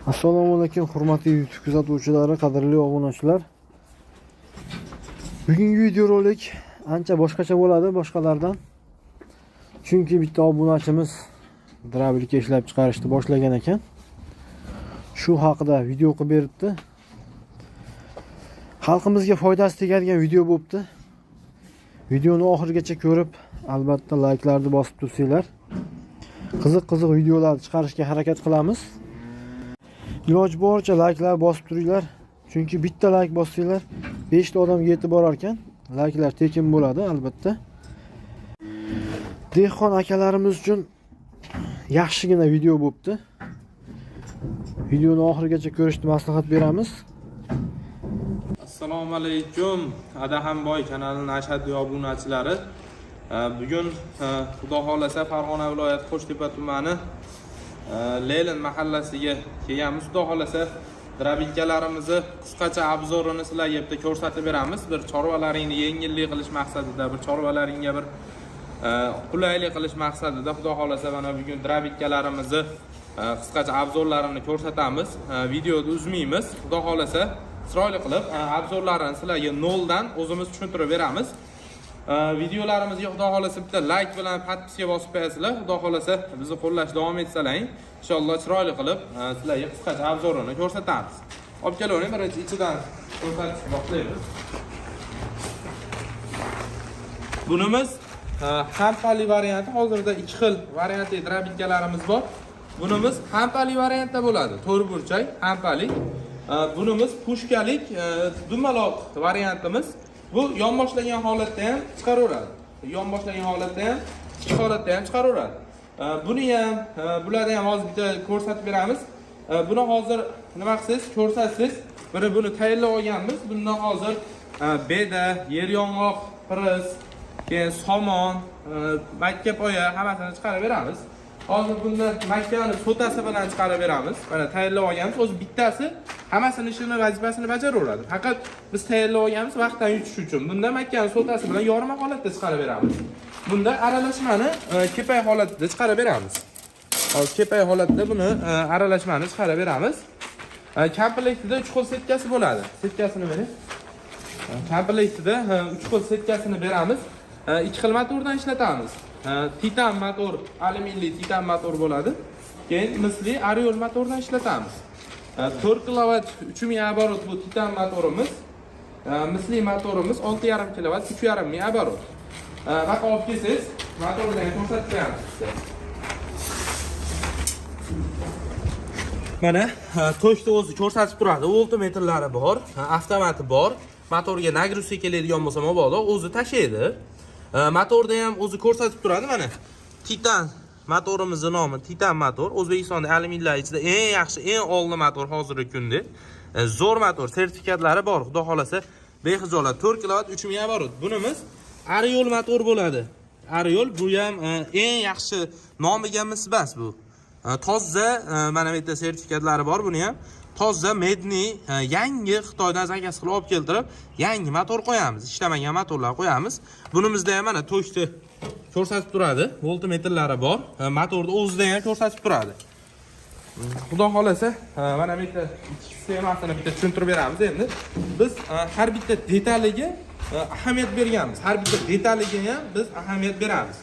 Assalomu alaykum, hurmatli YouTube kuzatuvchilari, qadrli obunachilar. Bugungi videorolik ancha boshqacha bo'ladi boshqalardan. Chunki bitta obunachimiz дробилка ishlab chiqarishni boshlagan ekan. Shu haqida video qilib beribdi. Xalqimizga foydasi tegadigan video bo'libdi. Videoni oxirigacha ko'rib, albatta layklarni bosib tursanglar, qiziq-qiziq videolar chiqarishga harakat qilamiz. Iloji boricha layklar bosib turinglar. Chunki bitta layk bossanglar 5 ta odamga yetib borar ekan. Layklar tekin bo'ladi albatta. Dehqon akalarimiz uchun yaxshigina video bo'libdi. Videoni oxirigacha ko'rishni maslahat beramiz. Assalomu alaykum, Adahamboy kanalining ashaddiy obunachilari. Bugun xudo xohlasa, Farg'ona viloyati Qo'shtepa tumani Lenin mahallasiga kelganmiz. Xudo xohlasa, дробилка larimizni qisqacha обзор ini sizlarga bitta ko'rsatib beramiz. Bir chorvalaringni yengillik qilish maqsadida, bir chorvalaringga bir qulaylik qilish maqsadida, xudo xohlasa, mana bugun дробилка larimizni qisqacha обзор larini ko'rsatamiz. Videoni uzmaymiz. Xudo xohlasa, chiroyli qilib обзор larini sizlarga noldan o'zimiz tushuntirib beramiz. Videolarimizga xudo xohlasa bitta layk bilan подписка bosib qo'yasizlar. Xudo xohlasa, bizni qo'llash davom etsalaring, inshaalloh chiroyli qilib sizlarga qisqacha обзор ini ko'rsatamiz. Olib kelavering, birinchi ichidan ko'rsatishni boshlaymiz. Bunimiz hampali varianti. Hozirda ikki xil variantli дробилка larimiz bor. Bunimiz hampali variantda bo'ladi. To'rtburchak hampalik. Bunimiz пушка lik dumaloq variantimiz. Bu yonboshlagan holatda ham chiqaraveradi. Yonboshlagan holatda ham, tik holatda ham chiqaraveradi. Buni ham, bularni ham hozir bitta ko'rsatib beramiz. Buni hozir nima qilsangiz, ko'rsatsangiz, biri buni tayyorlab olganmiz. Bundan hozir beda, yer yong'oq, piris, keyin somon, makka poya hammasini chiqarib beramiz. Hozir bunda makkani sotasi bilan chiqarib beramiz. Mana tayyorlab olganmiz. O'zi bittasi hammasini ishini, vazifasini bajaraveradi. Faqat biz tayyorlab olganmiz vaqtdan yutish uchun. Bunda makkani sotasi bilan yorma holatda chiqarib beramiz. Bunda aralashmani kepak holatida chiqarib beramiz. Hozir kepak holatida buni aralashmani chiqarib beramiz. Komplektida 3 xil setkasi bo'ladi. Setkasini bering. Komplektida 3 xil setkasini beramiz. 2 xil motordan ishlatamiz. Titan motor, alyuminli titan motor bo'ladi. Keyin misli Ariol motordan ishlatamiz. 4 kilovat 3000 оборот bu titan motorimiz. Misli motorimiz 6,5 kilovat 3,5 ming оборот. Baqa olib kelsangiz, motorni ham ko'rsatib qo'yamiz sizga. Mana tokni o'zi ko'rsatib turadi. Voltmetrlari bor, avtomati bor. Motorga нагрузка keladigan bo'lsa, mabodo o'zi tashlaydi. Motorda ham o'zi ko'rsatib turadi mana. Titan motorimizni nomi Titan motor. O'zbekistonda alyuminlar ichida eng yaxshi, eng oldi motor hozirgi kunda. Zo'r motor, sertifikatlari bor. Xudo xolasa, bexijolat 4 kilovat 3000 оборот. Bunimiz Ariol motor bo'ladi. Ariol bu ham eng yaxshi nomiga misbas bu. Toza mana bu yerda sertifikatlari bor buni ham. Toza медный yangi Xitoydan заказ qilib olib keltirib, yangi motor qo'yamiz. Ishlamagan motorlar qo'yamiz. Bunimizda ham mana tokni ko'rsatib turadi. Voltmetrlari bor. Motorni o'zida ham ko'rsatib turadi. Xudo xolasa, mana bu yerda ichki sxemasini bitta tushuntirib beramiz endi. Biz har bitta detaliga ahamiyat berganmiz. Har bitta detaliga ham biz ahamiyat beramiz.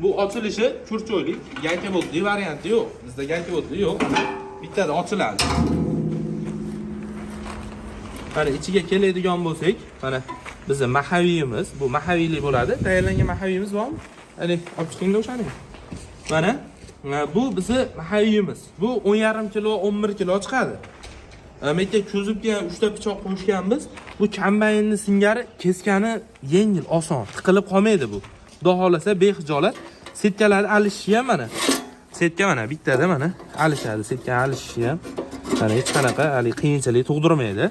Bu ochilishi churchoylik, gayka varianti yo'q. Bizda gayka yo'q. Bittada ochiladi. Mana ichiga keladigan bo'lsak, mana bizni mahaviyimiz, bu mahaviylik bo'ladi. Tayyorlangan mahaviyimiz bormi? Hali olib chiqingda o'shani. Mana bu bizni mahaviyimiz. Bu 10,5 kilo, 11 kilo chiqadi. Bu yerga kuzovga ham 3 ta pichoq qo'shganmiz. Bu kombaynni singari keskani yengil, oson, tiqilib qolmaydi bu. Xudo xolasa, bexijolat setkalarni alishishi ham mana. Setka mana bittada mana alishadi, setkani alishishi ham mana hech qanaqa haligi qiyinchilik tug'dirmaydi.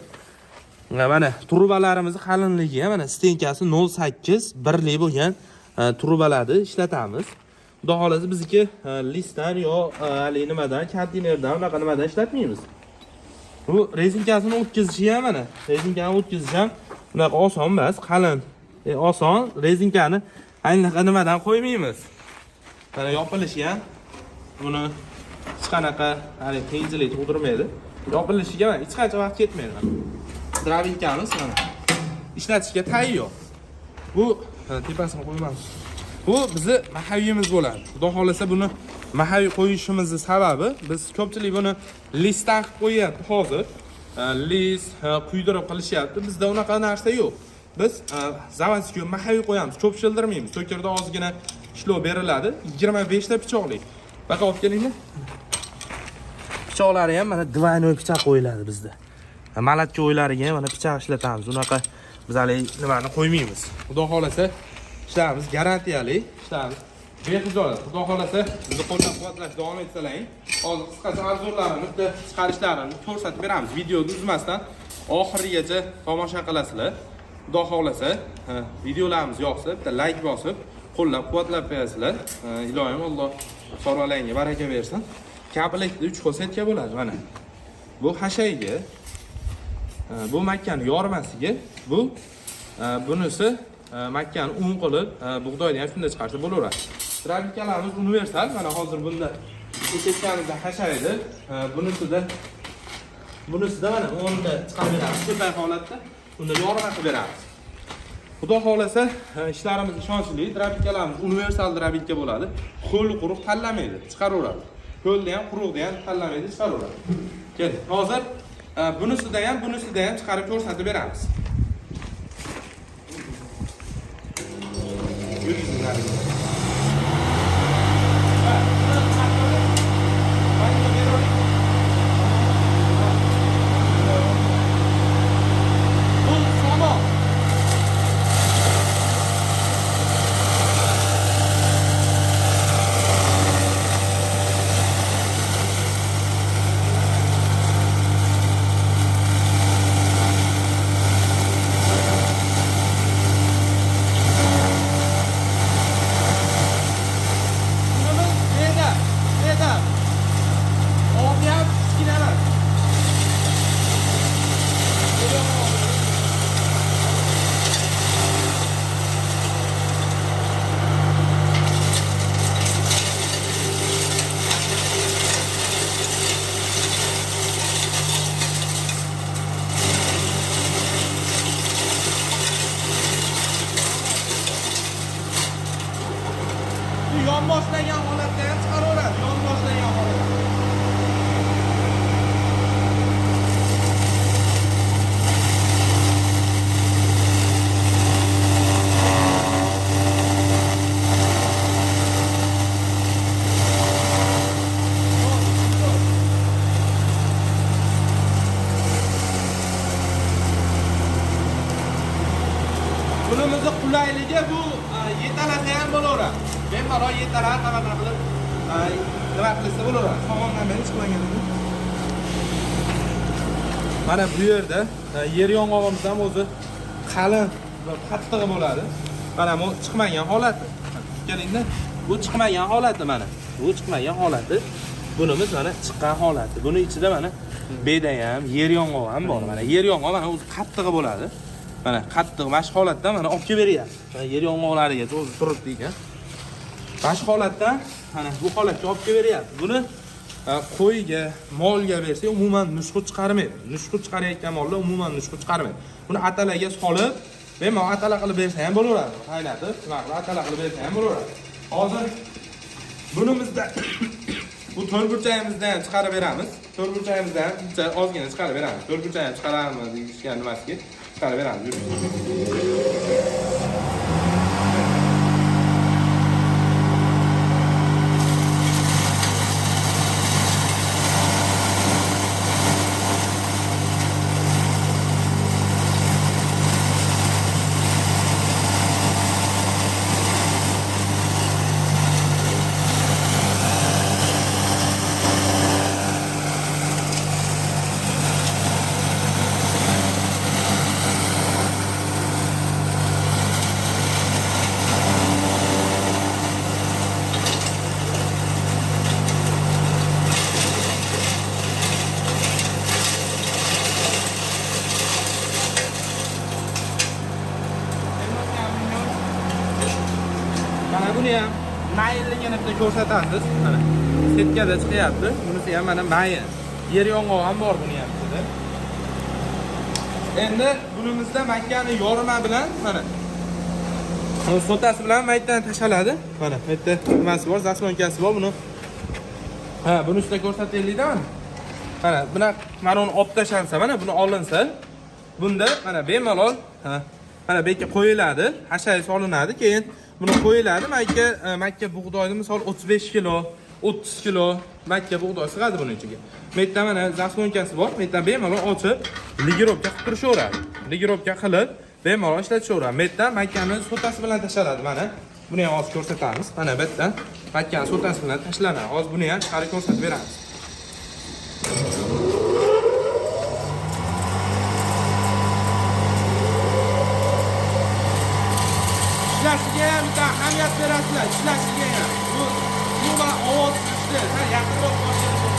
Mana trubalarimizni qalinligi ham mana стенка si 0.8 birlik bo'lgan trubalarni ishlatamiz. Xudo xolasa, bizniki listdan yo haligi nimadan, konteynerdan, unaqa nimadan ishlatmaymiz. Bu rezinkasini o'tkazishi ham mana, rezinkani o'tkazish ham unaqa oson emas, qalin. Oson rezinkani anaqa nimadan qo'ymaymiz. Mana yopilishi ham buni Hech qanaqa hali qiyinchilik tug'dirmaydi. Yopilishiga mana hech qancha vaqt ketmaydi. Дробилка miz mana ishlatishga tayyor. Bu tepasini qo'yamiz. Bu bizni моховой imiz bo'ladi. Xudo xohlasa buni моховой qo'yishimizni sababi, biz ko'pchilik buni лист dan qilib qo'yyapti hozir. Лист quydirib qilishyapti. Bizda unaqa narsa yo'q. Biz заводской моховой qo'yamiz. Ko'p shildirmaymiz. To'kirda ozgina ishlov beriladi. 25 ta pichoqli. Baqa olib kelinglar. Pichoqlari ham mana двойной pichoq qo'yiladi bizda. Молотка o'ylariga ham mana pichoq ishlatamiz. Unaqa biz haligi Nimani qo'ymaymiz. Xudo xohlasa ishlarimiz garantiyali, ishlarimiz bexijolat. Xudo xohlasa bizni qo'llab-quvvatlash davom etsalaring, hozir qisqacha обзор larini, bitta chiqarishlarini ko'rsatib beramiz. Videoni uzmasdan oxirigacha tomosha qilasizlar. Xudo xohlasa videolarimiz yoqsa, bitta layk bosib, qo'llab-quvvatlab qo'yasizlar. Iloyim Alloh chorvalaringga baraka bersin. Komplektda 3 xil сетка bo'ladi mana. Bu xashayga, bu makkani yormasiga, bu bunisi makkani un qilib, bug'doyni ham shunda chiqarsa bo'laveradi. Дробилка larimiz universal. Mana hozir bunda aytayotganimizda xashaydi. Bunisida mana o'rnida chiqarib beramiz. Ko'pay holatda unda yorma qilib beramiz. Xudo xohlasa ishlarimiz ishonchli, дробилка larimiz universal дробилка bo'ladi. Ho'l quruq tanlamaydi, chiqaraveradi. Ho'lni ham, quruqni ham tanlamaydi, chiqaraveradi. Kel, hozir bunisida ham chiqarib ko'rsatib beramiz. Yurgizing nariga. Ha, buni chiqarib, mana beravering. Bu somon. Bunimiz beda, beda. Oldi ham kichkina emas. Bu yonboshlagan holatda ham chiqaraveradi, yonboshlagan holatda. Bunimizni qulayligi bu yetalasa ham bo'laveradi. Bemalol yetalab qanaqa qilib nima qilsa bo'laveradi. Somondan beri chiqmagan edi. Mana bu yerda yer yong'og'imiz ham o'zi qalin va qattig'i bo'ladi. Mana bu chiqmagan holati. Kelingda, bu chiqmagan holati mana. Bu chiqmagan holati. Bunimiz mana chiqqan holati. Buni ichida mana beda ham, yer yong'og'i ham bor. Mana yer yong'og'i mana o'zi qattig'i bo'ladi. Mana qattiq mana shu holatda mana olib kelib beryapti. Mana yer yong'oqlarigacha o'zi turibdi ekan. Mana shu holatda mana bu holatga olib kelib beryapti. Buni qo'yga, molga bersak umuman nushqu chiqarmaydi. Nushqu chiqarayotgan mollar umuman nushqu chiqarmaydi. Buni atalaga solib, bemalol atala qilib bersa ham bo'laveradi. Qaynatib, nima qilib atala qilib bersa ham bo'laveradi. Hozir bunimizda bu to'rtburchagimizda ham chiqarib beramiz. To'rtburchagimizda ham bitta ozgina chiqarib beramiz. To'rtburchak ham chiqaramiz deyishgan nimasiga chiqarib beramiz. Yurib. Mana buni ham Mayinligini bitta ko'rsatamiz. Mana setkada chiqyapti. Bunisi ham mana mayin. Yer yong'oq ham bor buni ham ichida. Endi bunimizda makkani yorma bilan mana sotasi bilan maytdan tashaladi. Mana bu yerda nimasi bor, zaslonkasi bor buni. Ha, buni ustida ko'rsataylikda mana. Mana buni mana uni olib tashlansa, mana buni olinsa, bunda mana bemalol, ha, mana bu yerga qo'yiladi, hashay solinadi, keyin buni qo'yiladi. Makka makka bug'doyni misol 35 kilo, 30 kilo makka bug'doy sig'adi buning ichiga. Bu yerda mana zaslonkasi bor, bu yerdan bemalol ochib, ligirovka qilib turishaveradi. Ligirovka qilib, bemalol ishlatishaveradi. Bu yerda makkani sotasi bilan tashaladi mana. Buni ham hozir ko'rsatamiz. Mana bu yerdan makkani sotasi bilan tashlanadi. Hozir buni ham chiqarib ko'rsatib beramiz. Ishlashiga ham bitta ahamiyat berasizlar, ishlashiga ham. Bu umuman ovoz kuchli, ha, yaqinroq borib ko'rsating.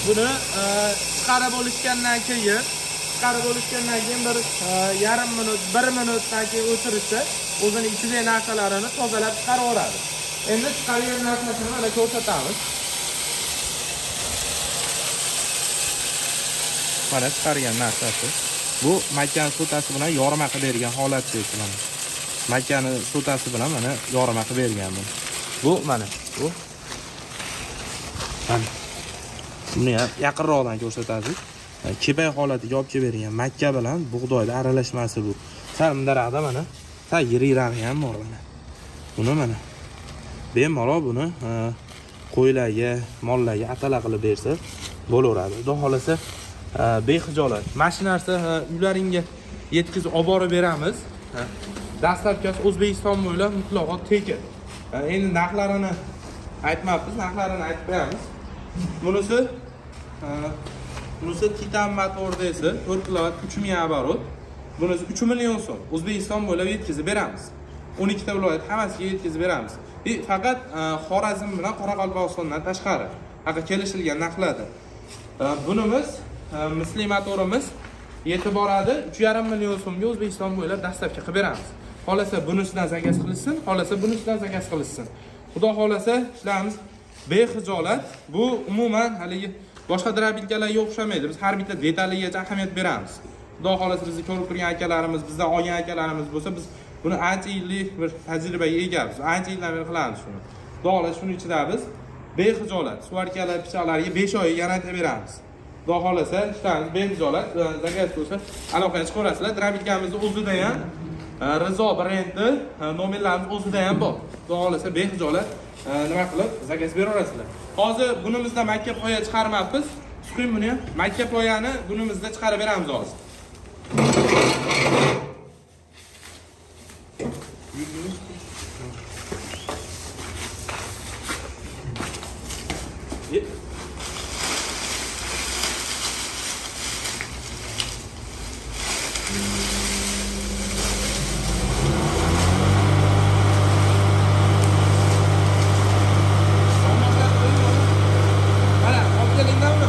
Buni chiqarib olishgandan keyin, bir yarim minut, 1 minutdan keyin o'chirishsa, o'zini ichidagi narsalarini tozalab chiqarib yuboradi. Endi chiqargan narsasini mana ko'rsatamiz. Mana chiqargan narsasi. Bu makkani sotasi bilan yorma qilib bergan holatda esa mana. Makkani sotasi bilan mana yorma qilib bergan buni. Bu mana bu. Mana. Buni ham yaqinroqdan ko'rsatasiz. Kebay holatiga olib kelib bergan makka bilan bug'doyni aralashmasi bu. Sal bundaraqda mana, sal yirikrog'i ham bor mana. Buni mana bemalol buni qo'ylarga, mollarga atala qilib bersa bo'laveradi. Xudo xolasa bexijolat. Mana shu narsa uylaringga yetkazib olib borib beramiz. Dastlabkisi O'zbekiston bo'ylab mutlaqo tekin. Endi narxlarini aytmabmiz, narxlarini aytib beramiz. Bunisi Titan motor desa 4 kilovat 3000 оборот. Bunisi 3 million so'm. O'zbekiston bo'ylab yetkazib beramiz. 12 ta viloyat hammasiga yetkazib beramiz. Faqat Xorazm bilan Qoraqalpog'istondan tashqari. Haqi kelishilgan narxlarda. Bunimiz misli motorimiz yetib boradi 3,5 million so'mga O'zbekiston bo'ylab dastlabki qilib beramiz. Xolasa bunisidan zakaz qilishsin, xolasa bunisidan zakaz qilishsin. Xudo xolasa ishlarimiz bexijolat. Bu umuman haligi boshqa drabilkalarga o'xshamaydi. Biz har bitta detaligacha ahamiyat beramiz. Xudo xolasa bizni ko'rib turgan akalarimiz, bizdan olgan akalarimiz bo'lsa, biz buni ancha yillik bir tajribaga egamiz. Ancha yildan beri qilamiz shuni. Xudo xolasa shuni ichida biz bexijolat svarkalar, pichoqlarga 5 oy garantiya beramiz. Xudo xolasa ishlarimiz bexijolat. Zakaz bo'lsa aloqaga chiqaverasizlar. Drabilkamizni o'zida ham Rizo brendi nomerlarimiz o'zida ham bor. Xudo xolasa bexijolat nima qilib zakaz beraverasizlar. Hozir bunimizda makka poya chiqarmabmiz. Suqing buni ham. Makka poyani bunimizda chiqarib beramiz hozir. Mana olib kelingda uni.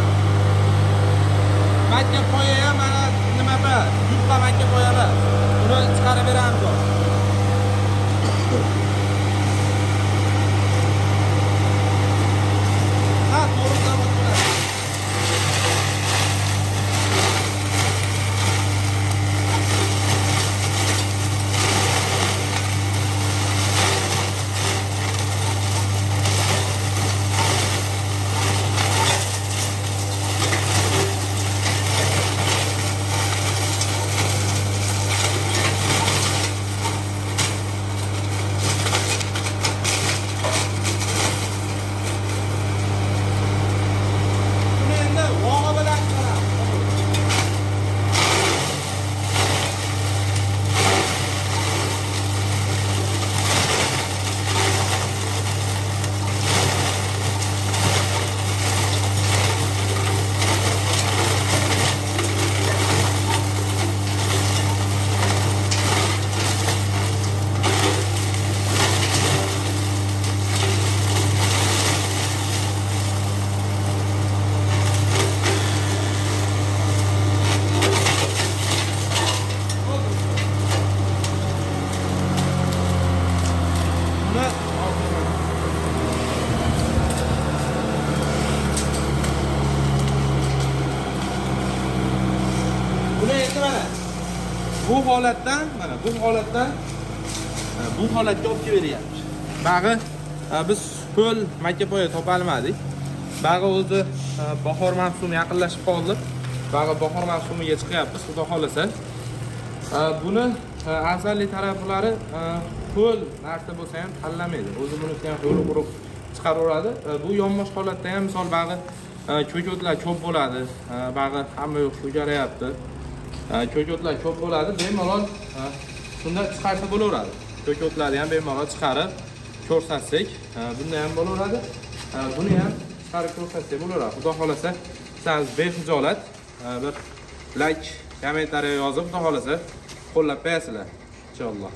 Makka poya ham mana nima bor? Yupqa makka poya bor. Uni chiqarib beramiz hozir. Ha, to'g'ri zavod bo'ladi. Bu holatdan, mana bu holatdan bu holatga olib kelib beryapti. Bag'i biz ho'l makkapoya topolmadik. Bag'i o'zi bahor mavsumi yaqinlashib qoldi. Bag'i bahor mavsumiga chiqyapmiz, xudo xohlasa. Buni afzallik taraflari ho'l narsa bo'lsa ham tanlamaydi. O'zi bunisi ham ho'l quruq chiqaraveradi. Bu yonbosh holatda ham misol bag'i ko'k o'tlar ko'p bo'ladi. Bag'i hamma yoq ko'karayapti. Ko'k o'tlar ko'p bo'ladi, bemalol shunda chiqarsa bo'laveradi. Ko'k o'tlarni ham bemalol chiqarib ko'rsatsak, bunda ham bo'laveradi. Buni ham chiqarib ko'rsatsak bo'laveradi. Xudo xohlasa, siz bexijolat bir like, kommentariya yozib, xudo xohlasa qo'llab qo'yasizlar inshaalloh.